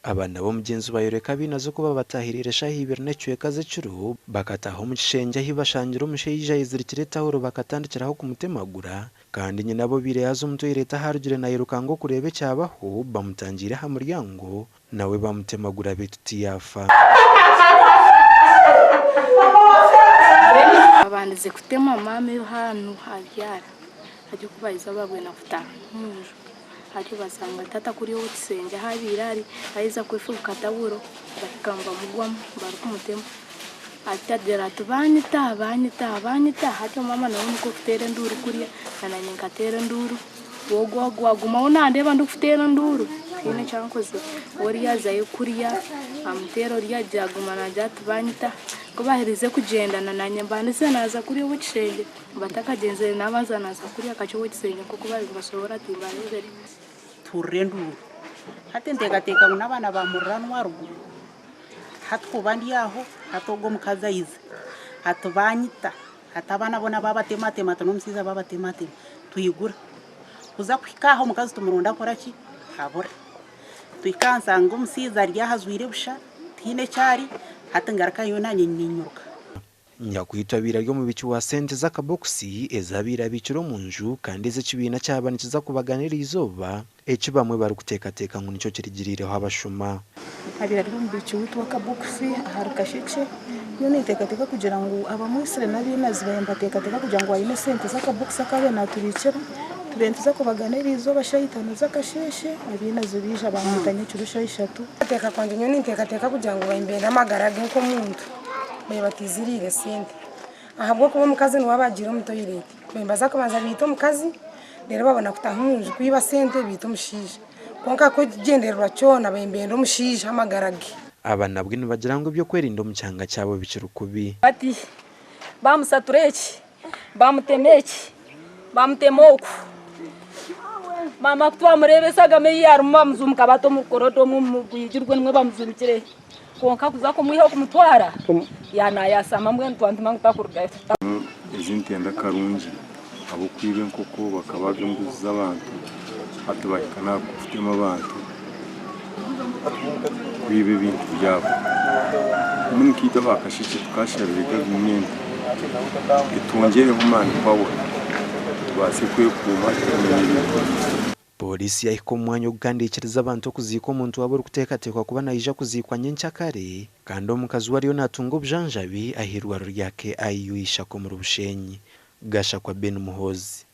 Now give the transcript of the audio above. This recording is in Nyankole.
Aba nabo omugyenzi bayoreka abainazi oku babatahiriire eshaaha ibiri n'ekicweka z'ekiro bakataaha omu kishengye ahi bashangire omushaija ayezirikire etawuro bakatandikiraho kumutemagura kandi nyina bo obaire yaaza omu toyireti ahu arugire nairukanga okureeba ekyabaho bamutangiire aha muryango nawe bamutemagura beitu tiyaafa. Babandize kutema maama hanu abyara atyo ku bahize babwena kutaaha omunju. Atyo basanga tata kuriya owu kisengye ahu abaire ari, aheza kwefubuka tawuro bahika nibamugwamu barikumutema. Atyo agira ati, Baanyita! Baanyita! Baanyita! Atyo maama nawe nikwo kuteera enduuru kuriya, na naanye nkateera enduuru. Ogwo agumaho nandeeba ndikuteera enduuru, tihaine eki ankozire. We oriya azayo kuriya amuteera oriya aguma naagira ati, Baanyita! Ku baaherize kugyenda na naanye mbandize naaza kuriya ow'ekishengye. Batakagyenzire naabanza naaza kurya akakye ow'ekisengye nk'oku baabaire nibasohora ati mbareebere. Tuhurira enduuru. Hati nteekateeka ngu n'abaana ba muriranwa aruguru. Hati kuba ndi aho, hati ogwo omukazi aiza, ati baanyita, hati abaana boona baabatematema ati n'omushaija baabatematema. Twigura. Kuza kuhika aho omukazi tumuronda akora ki? Abura. Tuhika aha nsanga omushaija ari aho ajwaire busha, tihaine eki ari, hati ngarukayo naanye niinyiruka. Nyakwitwa abaire ari omubiiki wa sente z'akabokisi ezi abaire abiikire omu nju kandi ezi ekibiina kyaba nikiza kubagana eriizooba, eki bamwe barikuteekateeka ngu nikyo kirigiriireho abashuma. Abaire ari omubiiki waitu w'akabokisi ahari Kashekye. Nyowe ninteekateeka kugira ngu abamwitsire n'abainazi baabaire nibateekateeka kugira ngu aine esente z'akabokisi aku abaire naatubiikira, tubaire nituza kubagana eriizooba shaaha itaano z'akasheeshe, abainazi baija baamwita nyekiro shaaha ishatu. Okuteekateeka kwangye nyowe ninteekateeka kugira ngu nibenda amagara ge nk'omuntu. Beebatiziriire sente ahabw'okuba omukazi niwe aba agiire omu toyireti. Nibaza kubanza baite omukazi reero babona kutaaha omu nju kwiba sente baite omushaija. Kwonka ku ekigyendererwa kyona nibenda omushaija amagara ge. Aba nabwe nibagira ngu eby'okwerinda omu kyanga kyabo bikiri kubi. Bati, Baamusatura eki, baamutema eki, baamutema oku. Maama ku twamureeba eshagama ei yaarimu bamujuumika bata omu rukoroto omu omu rwigi rwe nimwo bamujumikire. Kwonka kuza kumwiha okumutwara, yaanayasama mbwenu twantuma ngu takurugayo. Ezi ntenda karungi ab'okwiba enkoko bakabaga embuzi z'abantu hati bahika n'aha kutema abantu kwiba ebintu byabo. Mbwenu nkaitwe aba Kashekye tukashabire gavumenti etwongyereho man power tubaase kwekuuma tukumenya ebintu byaitu. Pooriisi yahika omu mwanya ogu kandi yaikiriza abantu okuziika omuntu waabo orikuteekateekwa kuba naija kuziikwa nyenkyakare kandi omukazi we ariyo natunga obujanjabi ah'eirwariro rya KIU Ishaka omuri Bushenyi. Gashakwa Ben Muhoozi.